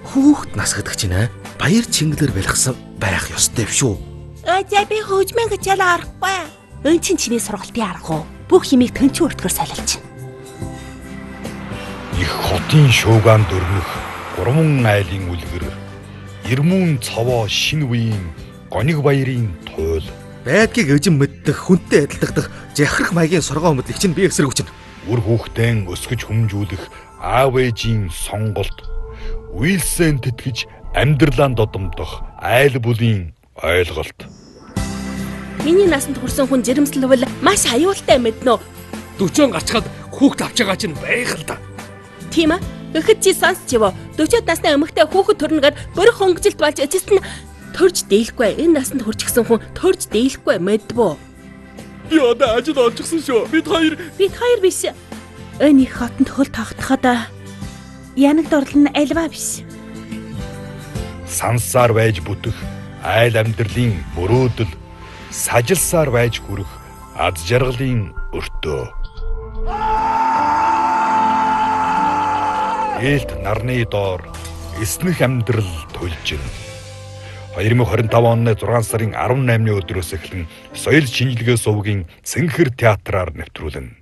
Хүүхд нас гэдэг чинь баяр чингэлэр бэлгсэн байх ёстой юм шүү. За би хөгжмийн хичээл орохгүй. Өн чин чиний сургалтын арга уу? Бүх юмыг төнчөн өртгөр солилчихно. Их хотын шуугаан дөрнөх гурван айлын үлгэр, Ирмүүн цовоо шинэ үеийн гониг баярын туйл. Байдгийг эжин мэддэх, хүнтэй адилдагдах жахрах маягийн соргоо өмдлөх чинь би эсрэг хүчин. Үр хүүхдэн өсгөж хүмүүжүүлэх аав ээжийн сонголт, уйлсэн тэтгэж амьдралаа додомдох айл бүлийн ойлголт. Миний насанд хүрсэн хүн жирэмслэвэл маш аюултай мэднэ. 40 гарчхад хүүхд авч байгаа чинь байх л да. Тийм ээ. Тэгэхэд чи сонсч ив. 40 насны эмэгтэй хүүхэд төрнөгээд бөрөх хөнгөжилт болж эцэст нь төрж дийлэхгүй. Энэ насанд хүрчихсэн хүн төрж дийлэхгүй мэдвүү. Би одоо ажил олчихсон шүү. Бид хоёр Бид хоёр биш. Өн их хотонд хөл тогтоход янагд орлон нь альва биш. Сансаар байж бүтэх айл амьдралын мөрөөдөл, сажилсаар байж хүрэх аз жаргалын өртөө. Ээлт нарны доор эснэх амьдрал төлжин. 2025 оны 6 сарын 18-ны өдрөөс эхлэн соёл шинжилгээ сувгийн Цэнхэр театраар нэвтрүүлнэ.